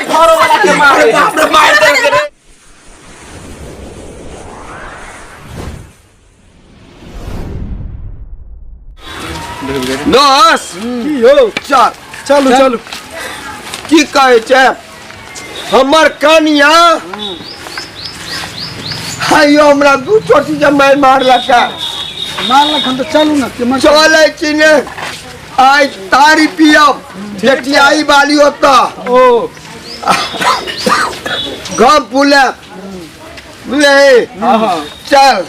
घरो वाला के मारे। बाप रे, मार देलकै रे। दस की यौ? चार। चलू चलू। की कहै छै हमर कनिया? हायो, हमरा दू चोटी जे मारि मारलक। मारलक हम तऽ चलू ने केम्हर। चलै छी ने, आइ तारी पियब जेठियाई वाली ओतऽ। ओ गम फूले बुझले। हाँ हाँ। चल,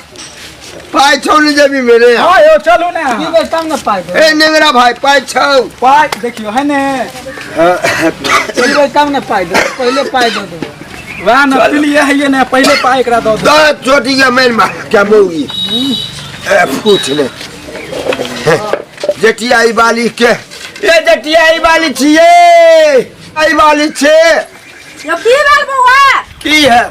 पाइ छौ ने जेबी मेरे? हाँ यौ, चलू ने। पीबै तब ने पाइ देबै। ए नेंगरा भाई, पाइ छौ? पाइ देखियौ है ने। पीबै तब ने पाइ देबै, पहिले पाइ दऽ देबै। वएह ने पिलिए है ने, पहिले पाइ एकरा दऽ दे। दस चोटी के मारि मार क्या मौगी। ए पूछ ले जेठियाई वाली के। ए जेठियाई वाली छियै, आई वाली छे। यौ, की भेल बौआ? की है?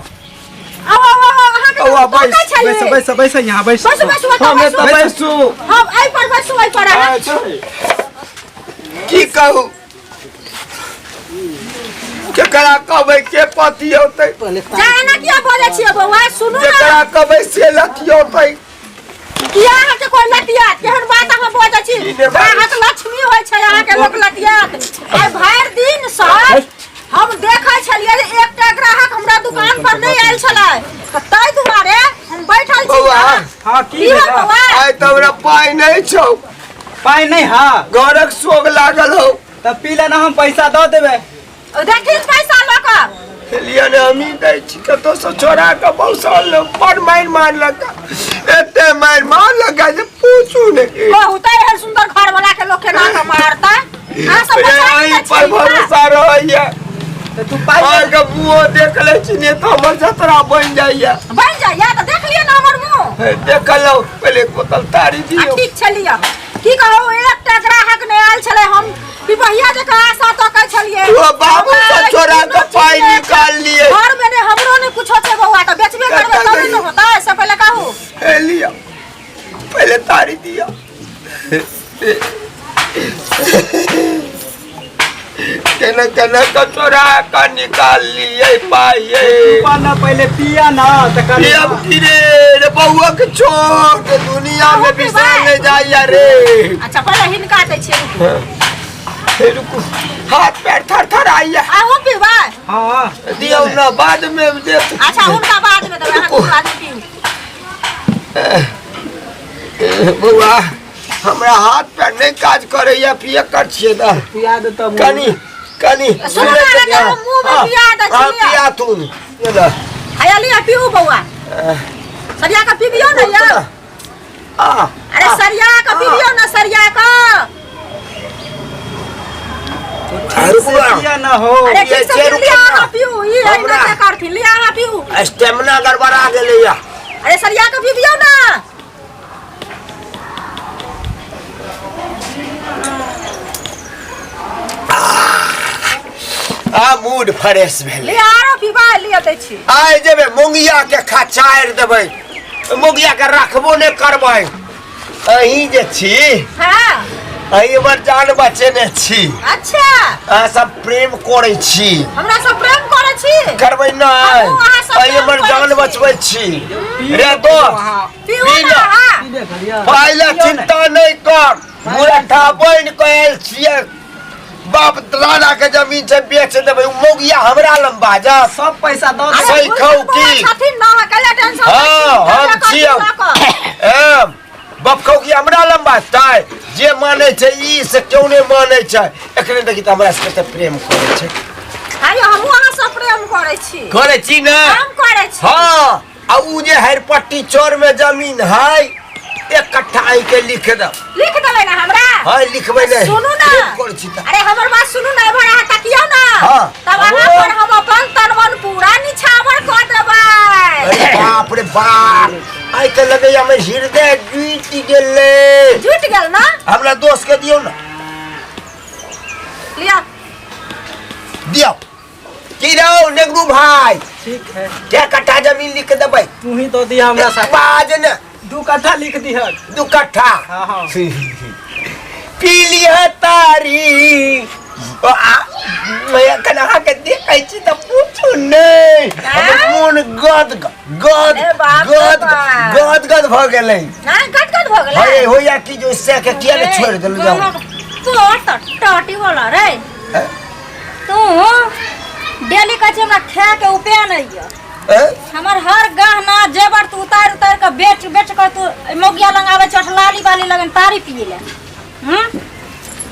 आउ आउ आउ, अहाँके बौआ, तऽ बैस, तकै छलियै। बैस बैस बैस, यहाँ बैस। बैसू बैसू, ओतऽ हम बैसू। एतऽ बैसू। हम एहि पर बैसू, एहि पर अहाँ। की कहू, केकरा कहबै, के पति औतै? जा, एना किया बजै छियै बौआ? सुनू ने। केकरा कहबै से लतियौतै? किया अहाँके कोई लतियात? केहन बात अहाँ बजै छी? ई ने बात। अहाँके लक्ष्मी होइ छै, अहाँके लोक लतियात? आइ भरि दिन सर हम देखै छलियै जे एकटा ग्राहक हमरा दुकान पर नहि आयल छलै, तऽ ताहि दुआरे हम बैठल छी। बौआ। हाँ, की की भेल भेल? बौआ? आइ तऽ हमरा पाइ नहि छौ। पाइ नहीं? हाँ। घरक सोग लागल हौ। तऽ पी लेना, हम पैसा दऽ देबै। देखी पैसा लऽ कऽ। लिअ ने, हमही दै छी। कतौसँ चोरा कऽ बौसल बड़ मारि मारलक, एते मारि मारलक जे पूछू नहि। कहू तऽ, एहन सुन्दर घर वाला के लोक केना कऽ मारतै? अहाँ सब बचा अहीं के पर छी ना? भरोसा रहैया। तऽ तू पाइ दे। अहाँके मुँहो देख लै छी ने तऽ हमर जतरा बनि जाइया। बनि जाइया तऽ देख लिअ ने हमर मुँह। देखलहुँ, पहिले एक बोतल तारी आ दियौ। ठीक छै, लिअ। की कहू, एकटा ग्राहक नहि आयल छलै, हम पिपहिया जकाँ आशा तकै छलियै। ओ बाबू से हमरा चोरा तीनू के पाइ चीज नहि निकाल लिए। घर में ने हमरो ने कुछो छै बौआ, तऽ बेचबे करबै तबे ने होतै, से पहिले कहू। हे लिअ, पहिले तारी दियौ। केना केना के चोरा के निकाल लिए पाइ ये। तू ना पहिले पिया ना तऽ कनि। अब की रे रे बउआ के छोट दुनिया में अहूँ पीबै? बिसर ले जाइया रे। अच्छा, पहिले हिनका दै छियै, रुकू। हे रुकू, हाथ पैर थर थर आइया। अहूँ पीबै? हाँ। दियौ ना, बाद में देत। अच्छा, हुनका बाद में देबै, अहाँ रुकू। दुनू आदमी पीऊ। बउआ, हमरा हाथ पैर नहीं काज करैया, पिए कर छियै तऽ। पिया दे तब। कनी कनी। सुनू ने, अहाँके हम मुँह में पिया दै छी, हाँ, लिअ। पिया तू ने। हैया लिअ, पीऊ बौआ, सरिया कऽ पीबियौ ने यौ। आ अरे सरिया कऽ पीबियौ ने, सरिया कऽ। रुकू ना। पिया ना हो। अरे ठीक से ये पी लिअ, रुकू ना। अहाँ पीऊ, ई हमरा- एना करथिन, लिअ अहाँ पीऊ। स्टेमिना गड़बड़ा गेलैया। अरे सरिया कऽ पीबियौ ने। आ मूड फ्रेश भेलै। लिअ, आरो पीबा लिअ, दै छी। आइ जेबै मुंगिया के खचारि देबै, मुंगिया के रखबो नहि करबै। अहीं जे छी, अहीं हमर जान बचेने छी। अच्छा। अहाँ सब प्रेम करै छी। हमरा सब प्रेम करै छी? करबै नहि? हमहूँ अहाँ सब अहीं प्रेम हमर करै जान छी। बचबै छी रे दोस्त। पीऊ पी ना लो। अहाँ। पीबे करियै। पहिले चिंता नहि कर, मुरठा बनि कऽ आयल छियै। बाप दादा के जमीन छै, बेच देबै। उ मौगिया हमरा लग बाजत? सब पैसा दऽ अरे दे। सही भूषण कहू बौआ की? छथिन ना, कैला टेंशन लै छी? हाँ, हम करबे छियै। करथिन लऽ कऽ। एम बाप कहू कि हमरा लग बाजतै? जे मानै छै ई से क्यों नहि मानै छै? एखने देखी तऽ हमरा से कते प्रेम करै छै। हाँ यौ, हमहूँ अहाँ सब प्रेम करै छी। करै छी ने? हम करै छी। हाँ, आ उ जे हरपट्टी चौर में जमीन है, एक कट्ठा अहीं के लिख दब। लिख देबै ना हमरा? हाँ, लिखबै ने। सुनू ना। प्रेम करै छी तऽ। अरे हमर बात सुनू ना, एम्हर अहाँ तकियौ ना। हाँ। तब अहाँ पर हम अपन तन मन पूरा निछावर कऽ देबै। अरे बाप रे बाप, आइ के लगैया हमर हृदय जुटि गेलै। जुटि गेल ना? हमरा दोस्त के दियौ ने। लिअ। दियौ। की रौ नेगरू भाई? ठीक है। क्या कट्ठा जमीन लिख देबै? तू ही दऽ दिया हमरा साथ। बाज ने। 2 कट्ठा लिख दिहक। 2 कट्ठा? हाँ हाँ। पी लिह तारी। ओ, आ, एखन अहाँके देखै छी तऽ पूछू नहि, हमर मोन गद गद ए बाप रे गद बाप। गद गद भऽ गेलै। ना गद गद भऽ गेलै। हे होया कि जो से के किया ने छोड़ि देलहुँ जाउ। तोर तऽ टाटी वाला रे। तू डेली कहै छी हमरा खाए के उपाय नहीं यऽ। ए? हमर हर गहना जेवर तू उतारि उतारि के बेच बेच के तू मोगिया लंग आबै छठ लाली बाली लगन तारी पिए ले। हम्म,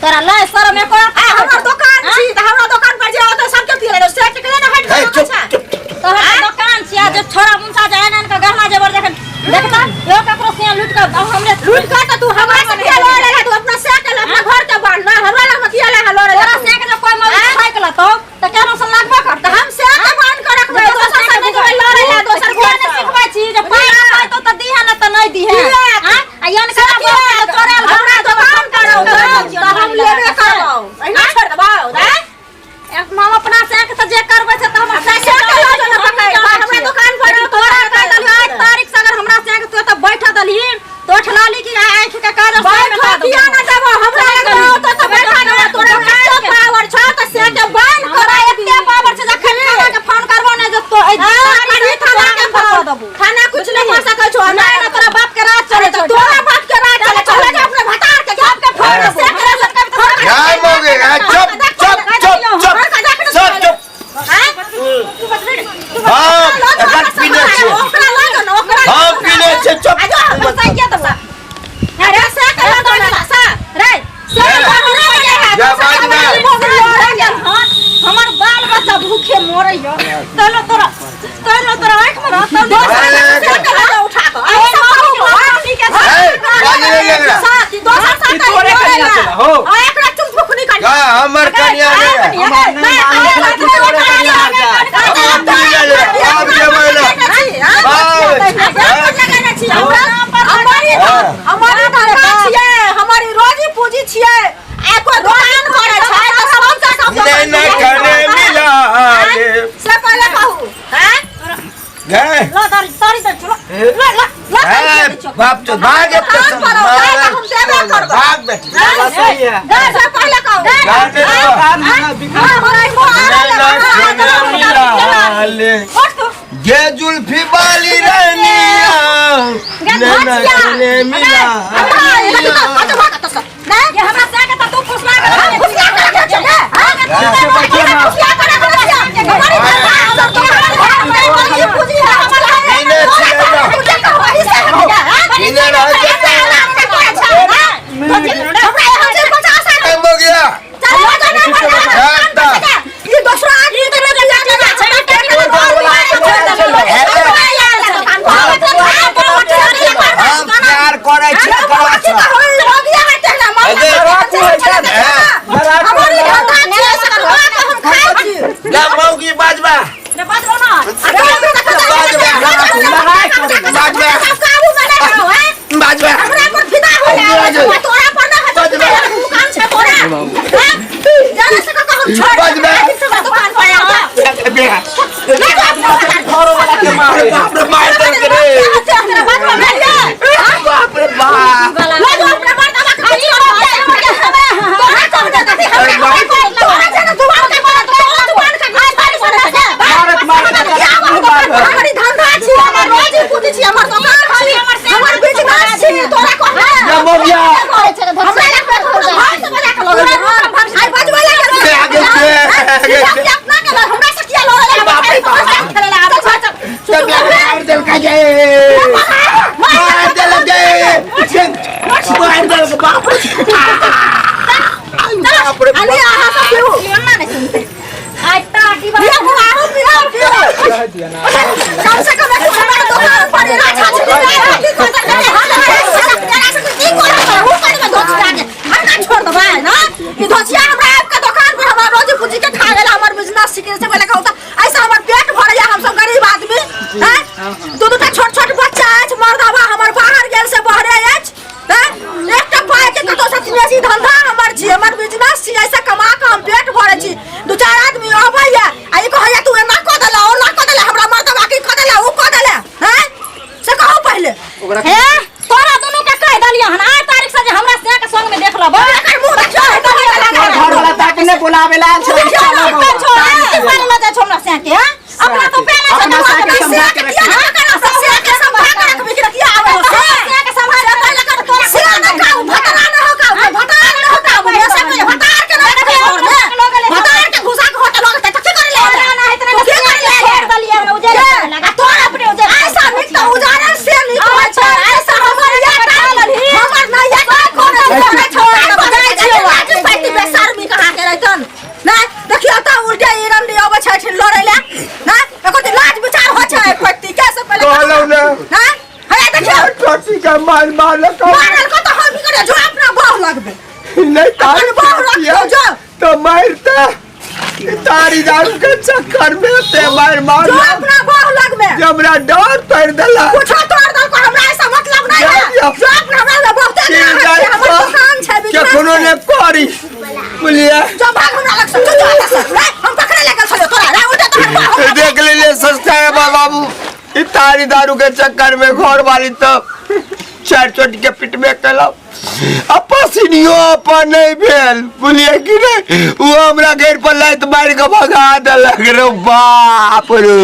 तोरा लय शरम एको? आ हमर दुकान छी त हमरा दुकान पर जे औते सबके पिए ले, से के ने हट। हे, चुप चुप। तोहर दुकान छी आ जे छोरा मुंसा जाय ने के गहना जेवर जखन देखता यो ककरो से लूट के अब हमरे लूट के त तू हमरा से किया लड़ रहा? तू अपना से के अपना घर के बांध ना, हमरा लग किया ले लड़ रहा? तोरा से के जो कोई मौत खाइ के लतो त केनो से लागबो कर त हम से के बांध के रखबै, दोसर से नहीं जेबै लड़े ला। दोसर घर ने सिखबै छी जे पाइ ना पाइ तो त दीहे ना त नहीं दीहे। हां, आ यन के चोराल हमरा दुकान पर त हम लेबे करबौ, एना छोड़ देबौ ना। हम अपना से के त जे करबै से त हमर से के लऽ चल पकड़ हमरा दुकान पर। तोरा कह देलियो आज तारीख से अगर हमरा से के तू त बैठ देलही तो ठलाली की आँख के काज बैठ किया ना देबो हमरा लग तो त बैठा ना। तोरा कते पावर छौ त से के बंद कर? एते पावर छै जखन थाना के फोन करबो ने जे तो थाना के फोन देबो, थाना कुछ नहीं कर सकै छौ। ना ना, तोरा बाप के राज चले छौ, तोरा बाप के राज चले चले जा अपने भतार के सबके फोन से के। जाय मौगी, चुप चुप चुप चुप सब चुप। हाँ, एखन पीने छियै, हम पीने छियै, चुप। जा बाज ना। हमर बाल बच्चा भूखे मरे यो तलो तोरा तलो तोरा आँख में रहतौ। उठा के ए, बाज नहीं लग रहा। ई तोरे कनिया छला हो। का हमर कनिया नहीं है? हम पीने ले, हम जेबै ना। हमारी धंधा छियै, हमारी रोजी पूंजी छियै, एको दुकान करै छै तऽ सबसँ सब नहीं नहीं खाने मिला ले। से पहिले कहू हैं। गए। ल दरी तरी दे चलो ल ल ल। ए, बाप तो भाग एक दुकान पर आओ, जाए तऽ हम देबे करबै। भाग बेटी। सही है। से पहिले कहू। जाने दो। दुकान में बिका। नहीं नहीं खाने मिला ले। गे जुल्फी वाली रानिया, नहीं नहीं खाने मिला। हमरा से के त तू फुसला के पीने छियै ना। पीने रहै छै ए, मोगिया। हम प्यार करै छी एकरा से। जा मौगी, बाजबा लड़ाई करे। बाजबा बाजबा। हमरा पर फिदा हो जा, तोरा पर ना हट काम छै तोरा जाने से कहू छोड़ दुकान पर आ। घरो वाला के मारे। बाप रे, मार देलकै रे, बाप रे बाप। मारत मारत मुँह मार। जा मौगिया। आगे से, आगे से। तब मार देलकै गे, मार देलकै, मार देलकै, बाप रे बाप रे बाप। कह दिया ना। कम से कम एक हमारा दुकान पर ना छाछ नहीं की कोतर के हम जरा से की कोतर पर हूं कर में धोचिया के हम ना छोड़ देबै ना। ई धोचिया हमरा आब के दुकान पर हमरा रोजी पूंजी के खा गेल, हमर बिजनेस सीखे से पहिले कहू त ऐसा हमर पेट भरैया। हम सब गरीब आदमी हैं, दू दूटा छोट छोट छोड़ छोड़ मारे लगा छोड़ हमरा से के अपना तो पहले से अपना से के संभाल के रखी। से के संभाल के रखबी कि रखिया आवे से के संभाल के रख तोरा से ना का भटरा न हो का भटरा न हो का से के भटार के न रखे घर में भटार के घुसा के होटल लग त की करे ले ना इतना की करे ले छोड़ दलिया उजर लगा तोरा अपने उजर ऐसा निक त उजारल से निक होय छै ऐसा हमर या हमर न या का कोन छोड़ जाय छियो आज पैती बेशर्मी कहा के रहतन ना देखियो त उल्टे ई रंडी अबै छै लड़ै ले ना एको दिन लाज विचार हो छै पैती कैसे पहिले कहलहुँ ने। हां हे देखियो टोटी के मार मारलक मारल को तो हम की करे जो अपना बाह लगबे नहीं अपन बाह रखियो जो तो मारते तारी दारू के चक्कर में ते मार मार जो अपना बाह लगबे जे हमरा डर तोड़ देला कुछो तोड़ दल को हमरा ऐसा मतलब नहीं है जा, जा। जो अपना हमरा बहुते की ग्राहक जाय छै हमर तो दुकान छै बिजनेस केखनो छै। ने करी बुझलियै जो भाग हमरा लग से जो जो एतऽ से रे हम पकड़े लागल छलियो तोरा रे उल्टे तोहर बाह देख लेलियै सस्ता है बाबू ई तारी दारू के चक्कर में घर वाली तो चार चोट के पिटबे केलक आ पसीनियो अपन नहीं भेल बुझलियै कि नहीं ओ हमरा घर पर लात मारि के भगा देलक रे बाप रे।